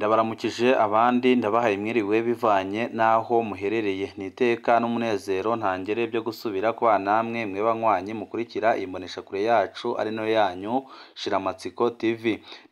Ndabaramukije abandi ndabahaye mwiriwe bivanye n'aho muherereye, ni iteka n'umunezero ntangere byo gusubira kubana namwe mwe banywanyi mukurikira iyi mboneshakure yacu ari nayo yanyu Shiramatsiko TV.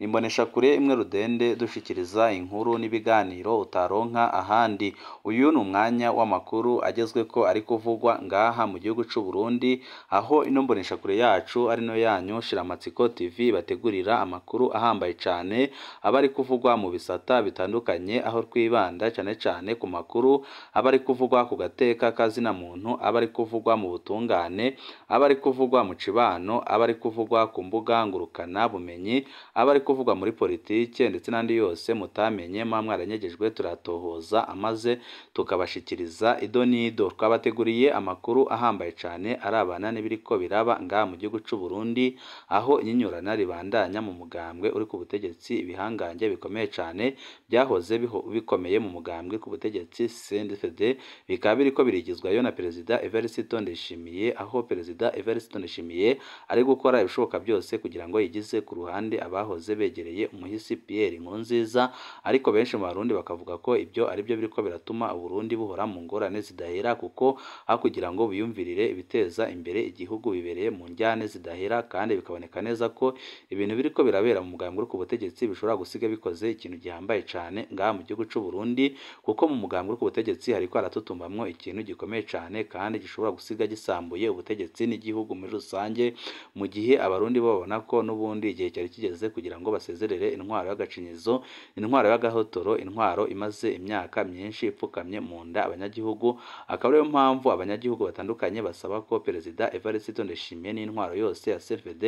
Ni imboneshakure imwe rudende dushikiriza inkuru n'ibiganiro utaronka ahandi. Uyu ni umwanya w'amakuru agezweko ari kuvugwa ngaha mu gihugu c'u Burundi, aho ino mboneshakure yacu ari nayo yanyu Shiramatsiko TV bategurira amakuru ahambaye cane aba ari kuvugwa mu bisata bitandukanye, aho twibanda cane cane ku makuru aba ari kuvugwa ku gateka kazina muntu, aba ari kuvugwa mu butungane, aba ari kuvugwa mu cibano, aba ari kuvugwa ku mbuga ngurukana bumenyi, aba ari kuvugwa muri politike ndetse n'andi yose mutamenye muba mwaranyegejwe, turatohoza amaze tukabashikiriza ido n'ido. Twabateguriye amakuru ahambaye cane arabana n'ibiriko biraba ngaha mu gihugu c'u Burundi, aho inyinyurana ribandanya mu mugambwe uri ku butegetsi, ibihangange bikomeye cane byahoze bikomeye mu mugambwe ku butegetsi CNDD-FDD bikaba biriko birigizwayo na Perezida Evariste Ndayishimiye, aho Perezida Evariste Ndayishimiye ari gukora ibishoboka byose kugira ngo yigize ku ruhande abahoze begereye umuhisi Pierre Nkurunziza, ariko benshi mu Barundi bakavuga ko ibyo aribyo biriko biratuma Uburundi buhora mu ngorane zidahera, kuko aho kugira ngo biyumvirire ibiteza imbere igihugu bibereye mu njyane zidahera, kandi bikaboneka neza ko ibintu biriko birabera mu mugambwe uri ku butegetsi bishobora gusiga bikoze ikintu gihambaye cane ngaha mu gihugu c'u Burundi, kuko mu mugambwe uri ku butegetsi hariko haratutumbamwo ikintu gikomeye cane kandi gishobora gusiga gisambuye ubutegetsi n'igihugu muri rusange, mu gihe Abarundi bo babona ko n'ubundi igihe cyari kigeze kugira ngo basezerere intwaro y'agacinyizo, intwaro y'agahotoro, intwaro imaze imyaka myinshi ipfukamye mu nda abanyagihugu. Akaba ariyo mpamvu abanyagihugu batandukanye basaba ko Perezida Evariste Ndayishimiye n'intwaro yose ya CNDD-FDD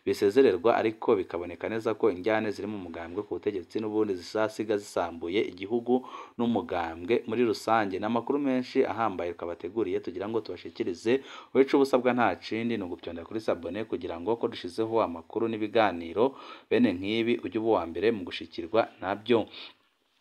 bisezererwa, ariko bikaboneka neza ko injyane ziri mu mugambwe ku butegetsi n'ubundi zisasiga zisambuye igihugu n'umugambwe muri rusange. Ni amakuru menshi ahambaye twabateguriye tugira ngo tubashikirize, wecu ubusabwa nta kindi ni ugupyonda kuri sabone kugira ngo ko dushizeho amakuru n'ibiganiro bene nk'ibi ujye uba uwa mbere mu gushikirwa nabyo.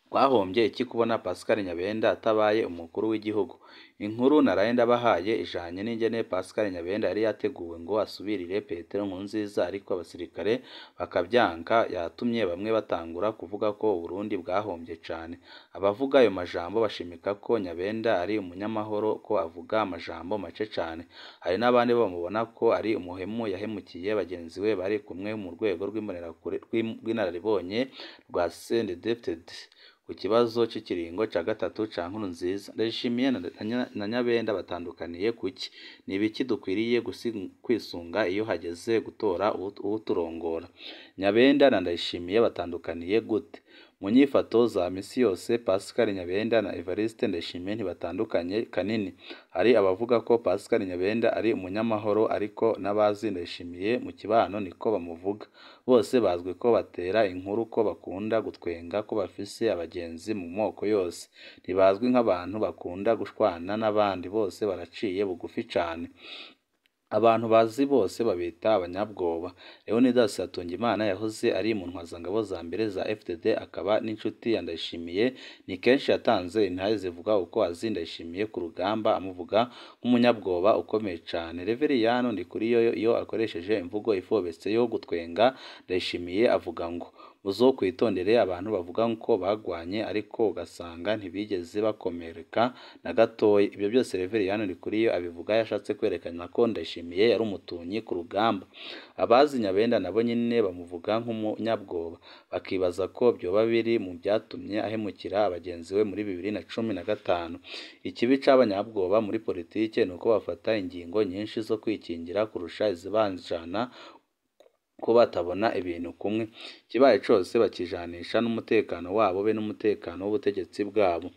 Twahombye iki kubona Pascal Nyabenda atabaye umukuru w'igihugu? Inkuru naraye ndabahaye ijanye n'ingene Pascal Nyabenda yari yateguwe ngo asubirire Petero Nkurunziza, ariko abasirikare bakavyanka, yatumye bamwe batangura kuvuga ko Uburundi bwahombye cane. Abavuga ayo majambo bashimika ko Nyabenda ari umunyamahoro, ko avuga amajambo make cane. Hari n'abandi bamubona ko ari umuhemu yahemukiye bagenzi we bari kumwe mu rwego rw'imbonerakure rw'inararibonye rwa CNDD-FDD ku kibazo c'ikiringo ca gatatu ca Nkurunziza. Ndayishimiye na Nyabenda batandukaniye kuki? Ni ibiki dukwiriye kwisunga iyo hageze gutora uwuturongora? Nyabenda na Ndayishimiye batandukaniye gute? Mu nyifato za misi yose Pascal Nyabenda na Evariste Ndayishimiye ntibatandukanye kanini. Hari abavuga ko Pascal Nyabenda ari umunyamahoro, ariko n'abazi Ndayishimiye mu kibano niko bamuvuga. Bose bazwi ko batera inkuru, ko bakunda gutwenga, ko bafise abagenzi mu moko yose. Ntibazwi nk'abantu bakunda gushwana n'abandi, bose baraciye bugufi cane. Abantu bazi bose babita abanyabwoba. Leonidas Hatungimana yahoze ari mu ntwazangabo za mbere za FDD, akaba n'inshuti ya Ndayishimiye. Ni kenshi yatanze intahe zivuga uko azi Ndayishimiye ku rugamba, amuvuga nk'umunyabwoba ukomeye cane. Reveriyano Ndikuriyo iyo akoresheje imvugo ifobetse yo gutwenga Ndayishimiye avuga ngo muzokwitondere abantu bavuga ko bagwanye ariko ugasanga ntibigeze bakomereka na gatoya. Ibyo byose Reveriyano Ndikuriyo abivuga yashatse kwerekana ko Ndayishimiye yari umutunyi ku rugamba. Abazi Nyabenda nabo nyine bamuvuga nk'umunyabwoba, bakibaza ko byoba biri mu byatumye ahemukira bagenzi we muri 2015. Ikibi c'abanyabwoba muri politike ni uko bafata ingingo nyinshi zo kwikingira kurusha izibanjana ko batabona ibintu kumwe. Ikibaye cose bakijanisha n'umutekano wabo be n'umutekano w'ubutegetsi bwabo.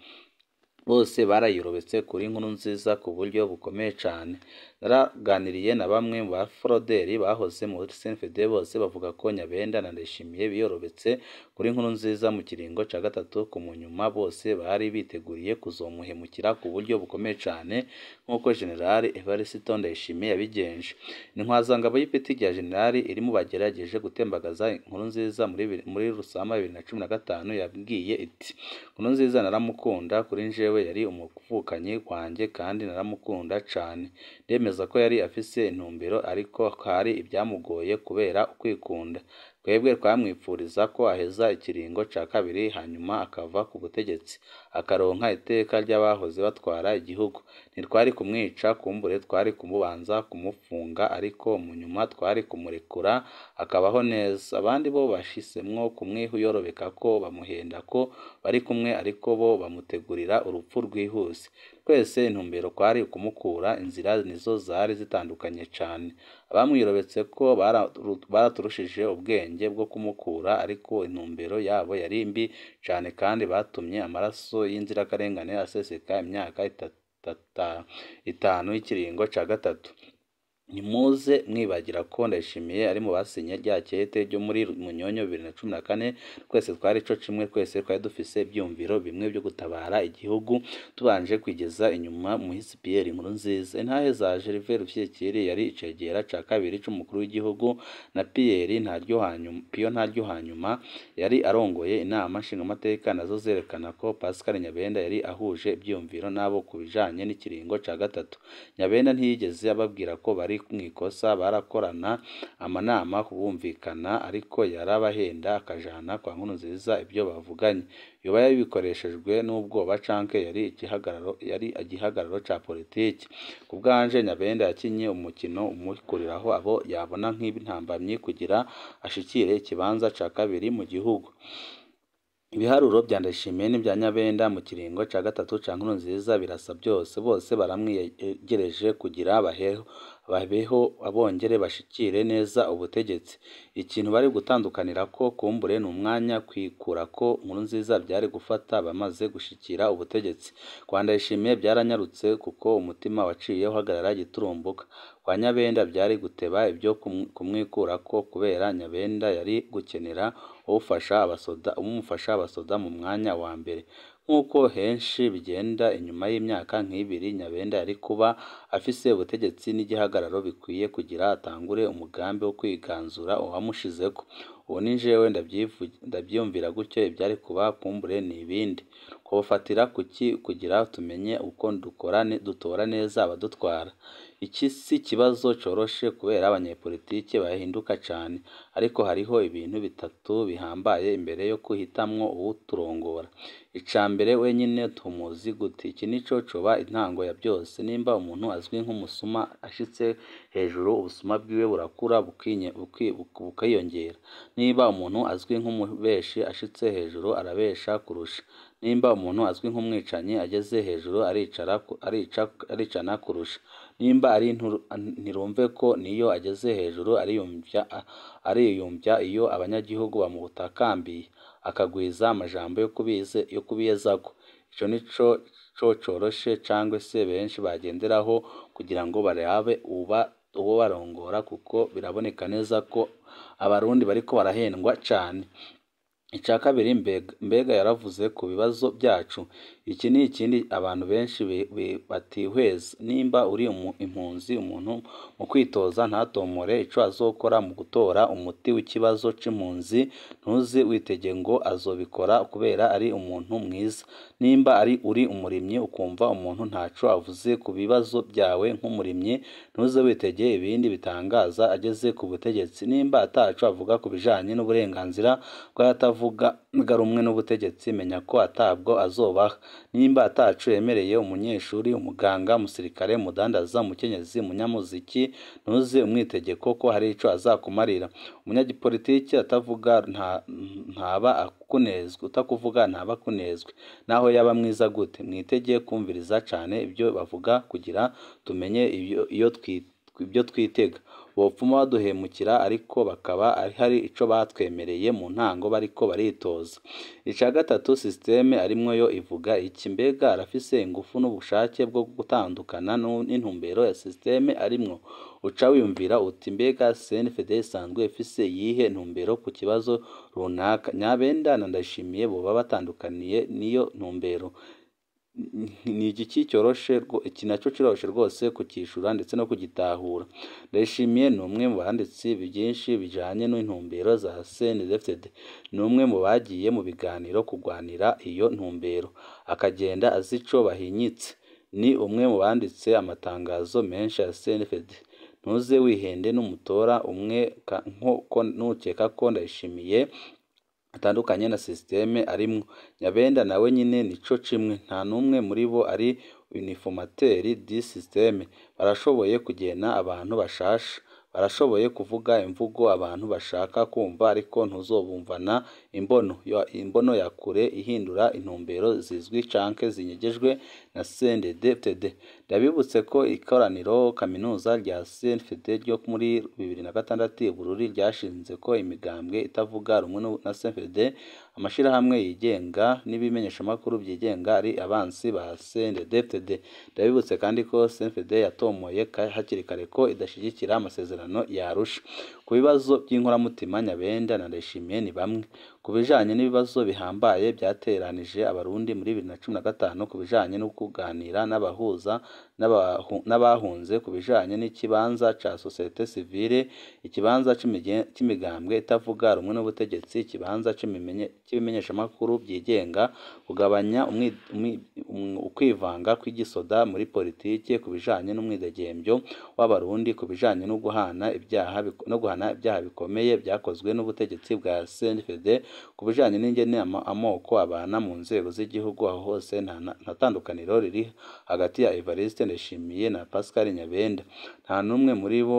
Bose barayirobetse kuri Nkurunziza ku buryo bukomeye cane. Naraganiriye na bamwe mu baforoderi bahoze muri CNDD-FDD, bose bavuga ko Nyabenda na Ndayishimiye biyorobetse kuri Nkurunziza mu kiringo ca gatatu. Ku munyuma bose bari biteguriye kuzomuhemukira ku buryo bukomeye cane nk'uko General Evariste Ndayishimiye yabigenje. Intwazangabo y'ipeti rya General iri mu bagerageje gutembagaza Nkurunziza muri Rusama 2015 yabwiye iti: Nkurunziza naramukunda, kuri njewe yari umuvukanyi wanjye kandi naramukunda cane. Ndemeza ko yari afise intumbero, ariko hari ibyamugoye kubera ukwikunda. Twebwe twamwipfuriza ko aheza ikiringo ca kabiri hanyuma akava ku butegetsi, akaronka iteka ry'abahoze batwara igihugu. Ntitwari kumwica, kumbure twari kumubanza kumufunga, ariko mu nyuma twari kumurekura akabaho neza. Abandi bo bashisemwo kumwiyorobekako bamuhenda ko bari kumwe, ariko bo bamutegurira urupfu rwihuse. Twese intumbero kwari ukumukura, inzira nizo zari zitandukanye cane. Abamwiyorobetseko baraturushije ubwenge bwo kumukura, ariko intumbero yabo yari mbi cane kandi batumye amaraso y'inzirakarengane aseseka imyaka 5 y'ikiringo ca gatatu. Ntimuze mwibagira ko Ndayishimiye ari mu basinye rya kete ryo muri Munyonyo 2014. Twese twari co kimwe, twese twari dufise ivyiyumviro bimwe vyo gutabara igihugu tubanje kwigeza inyuma Muhisi Pierre Nkurunziza. Intahe za Gervais Rufyikiri yari icegera ca kabiri c'umukuru w'igihugu na Pierre Ntaryohanyuma yari arongoye inama nshingamateka, nazo zerekana ko Pascal Nyabenda yari ahuje ivyiyumviro nabo ku bijanye n'ikiringo ca gatatu. Nyabenda ntiyigeze ababwira ko bari mw'ikosa, barakorana amanama bumvikana, ariko yarabahenda akajana kwa Nkurunziza ibyo bavuganye. Yoba yabikoreshejwe n'ubwoba canke yari igihagararo ca politiki? Ku bwanje Nyabenda yakinye umukino umukuriraho abo yabona nk'intambamyi kugira ashikire ikibanza ca kabiri mu gihugu. Ibiharuro vya Ndayishimiye n'ivya Nyabenda mu kiringo ca gatatu ca Nkurunziza birasa byose, bose baramwiyegereje kugira babeho bongere bashikire neza ubutegetsi. Ikintu bari gutandukanirako kumbure ni umwanya kwikurako Nkurunziza vyari gufata bamaze gushikira ubutegetsi. Kwa Ndayishimiye vyaranyarutse kuko umutima waciye uhagarara giturumbuka. Kwa Nyabenda vyari guteba ivyo kumwikurako kubera Nyabenda yari gukenera umufasha abasoda mu mwanya wa mbere. Nk'uko henshi bigenda inyuma y'imyaka nk'ibiri, Nyabenda yari kuba afise ubutegetsi n'igihagararo bikwiye kugira atangure umugambi wo kwiganzura uwamushizeko. Uwo ni jewe ndavyiyumvira gutyo, ivyari kuba kumbure ni ibindi. Twofatira kuki kugira tumenye uko dutora neza abadutwara? Iki si ikibazo coroshe kubera abanyepolitike bahinduka cane, ariko hariho ibintu bitatu bihambaye imbere yo guhitamwo uwuturongora. Ica mbere, wenyene tumuzi gute? Iki nico coba intango ya byose. Nimba umuntu azwi nk'umusuma ashitse hejuru, ubusuma bwiwe burakura bukiyongera. Niba umuntu azwi nk'umubeshi ashitse hejuru, arabesha kurusha. Nimba umuntu azwi nk'umwicanyi ageze hejuru, aricana kurusha. Nimba ari ntirumve ko niyo ageze hejuru ariyumvya iyo abanyagihugu bamutakambiye, akagwiza amajambo yo kubiyezako. Ico nico co coroshe cangwe se benshi bagenderaho kugira ngo barabe uwo barongora, kuko biraboneka neza ko abarundi bariko barahendwa cane. Ica kabiri, mbega yaravuze ku bibazo byacu. Iki ni ikindi abantu benshi batihweza. Nimba uri impunzi, umuntu mu kwitoza ntatomore ico azokora mu gutora umuti w'ikibazo c'impunzi, ntuze witege ngo azobikora kubera ari umuntu mwiza. Nimba ari uri umurimyi ukumva umuntu ntaco avuze ku bibazo byawe nk'umurimyi, ntuze witege ibindi bitangaza ageze ku butegetsi. Nimba ataco avuga ku bijanye n'uburenganzira bw'abatavuga rumwe n'ubutegetsi, menya ko atabwo azobaha. Nimba ataco yemereye umunyeshuri, umuganga, umusirikare, umudandaza, umukenyezi, umunyamuziki, ntuze umwitegeko ko hari ico azakumarira. Umunyapolitiki atavuga ntaba akunezwe, utakuvuga ntaba akunezwe, naho yaba mwiza gute. Mwitege kumviriza cane ibyo bavuga kugira tumenye ibyo twitega. Bopfuma baduhemukira, ariko bakaba hari ico batwemereye mu ntango bariko baritoza. Ica gatatu, systeme arimwo yo ivuga iki? Mbega arafise ingufu n'ubushake bwo gutandukana n'intumbero ya systeme arimwo? Uca wiyumvira uti mbega CNFD isanzwe ifise iyihe ntumbero ku kibazo runaka? Nyabenda na Ndayishimiye boba batandukaniye n'iyo ntumbero? Ni igiki cyoroshe, iki naco kiroroshe rwose kukishura ndetse no kugitahura. Ndayishimiye ni umwe mu banditsi byinshi bijanye n'intumbero za CNDD-FDD, ni umwe mu bagiye mu biganiro kugwanira iyo ntumbero, akagenda azi ico bahinyitse. Ni umwe mu banditse amatangazo menshi ya CNDD-FDD, Ntuze wihende n'umutora umwe nko nukeka ko Ndayishimiye atandukanye na systeme arimwo. Nyabenda nawe nyine nico cimwe, nta numwe muri bo ari uniformateur du systeme. Barashoboye kugena abantu bashasha, barashoboye kuvuga imvugo abantu bashaka kumva, ariko ntuzobumvana imbono ya kure ihindura intumbero zizwi canke zinyegejwe na CNDD-FDD. Ndabibutse ko ikoraniro kaminuza rya CNFD ryo muri 2006 i Bururi ryashinze ko imigambwe itavuga rumwe na CNFD, amashirahamwe yigenga n'ibimenyeshamakuru vyigenga ari abansi ba CNDD-FDD. Ndabibutse kandi ko CNFD yatomoye hakiri kare ko idashigikira amasezerano ya Arusha. Ku bibazo by'inkoramutima, Nyabenda na Ndayishimiye ni bamwe. Ku bijanye n'ibibazo bihambaye byateranije Abarundi muri 2015, ku bijanye no kuganira n'abahuza n'abahunze, ku bijanye n'ikibanza ca societe civile, ikibanza c'imigambwe itavuga rumwe n'ubutegetsi, ikibanza c'ibimenyeshamakuru vyigenga, kugabanya ukwivanga kw'igisoda muri politike, ku bijanye n'umwidegemvyo w'Abarundi, ku bijanye no guhana ibyaha bikomeye vyakozwe n'ubutegetsi bwa CNFD, ku bijanye n'ingene amoko abana mu nzego z'igihugu, aho hose nta tandukaniro riri hagati ya Evariste Ndayishimiye na Pascal Nyabenda. Nta n'umwe muri bo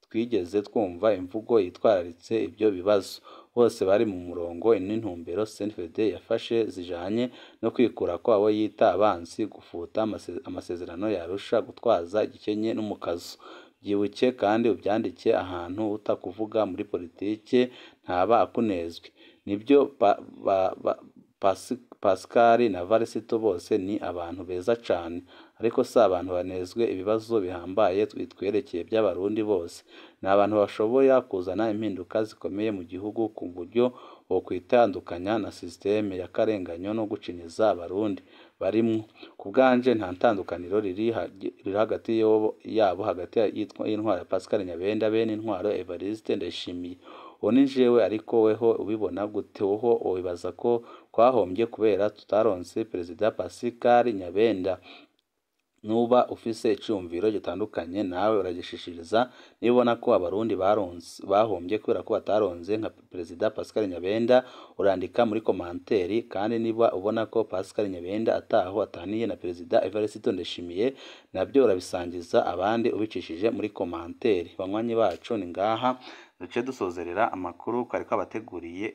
twigeze twumva imvugo yitwararitse ibyo bibazo. Bose bari mu murongo n'intumbero CNFD yafashe zijanye no kwikura kwabo yita abansi, gufuta amasezerano ya Arusha, gutwaza igikenye n'umukazo. Byibuke kandi ubyandike ahantu, utakuvuga muri politike ntaba akunezwe. Nibyo Pascal na Varisito bose ni abantu beza cane, ariko si abantu banezwe ibibazo bihambaye bitwerekeye by'Abarundi bose. Ni abantu bashoboye kuzana impinduka zikomeye mu gihugu ku buryo bokwitandukanya na systeme ya karenganyo no gucinyiza Abarundi barimwo. Ku bwanje nta tandukaniro riri hagati yabo, hagati y'intwaro ya Pascal Nyabenda bene intwaro Evariste Ndayishimiye. Uwo ni jewe, ariko weho ubibona gute? Woho wibaza ko twahombye kubera tutaronse Perezida Pascal Nyabenda? Nuba ufise iciyumviro gitandukanye nawe uragishishiriza. Niba ubona ko Abarundi bahombye kubera ko bataronze nka Perezida Pascal Nyabenda, urandika muri komanteri. Kandi niba ubona ko Pascal Nyabenda ataho ataniye na Perezida Evariste Ndayishimiye, nabyo urabisangiza abandi ubicishije muri komanteri. Banywanyi bacu, ni ngaha duce dusozerera amakuru twari twabateguriye.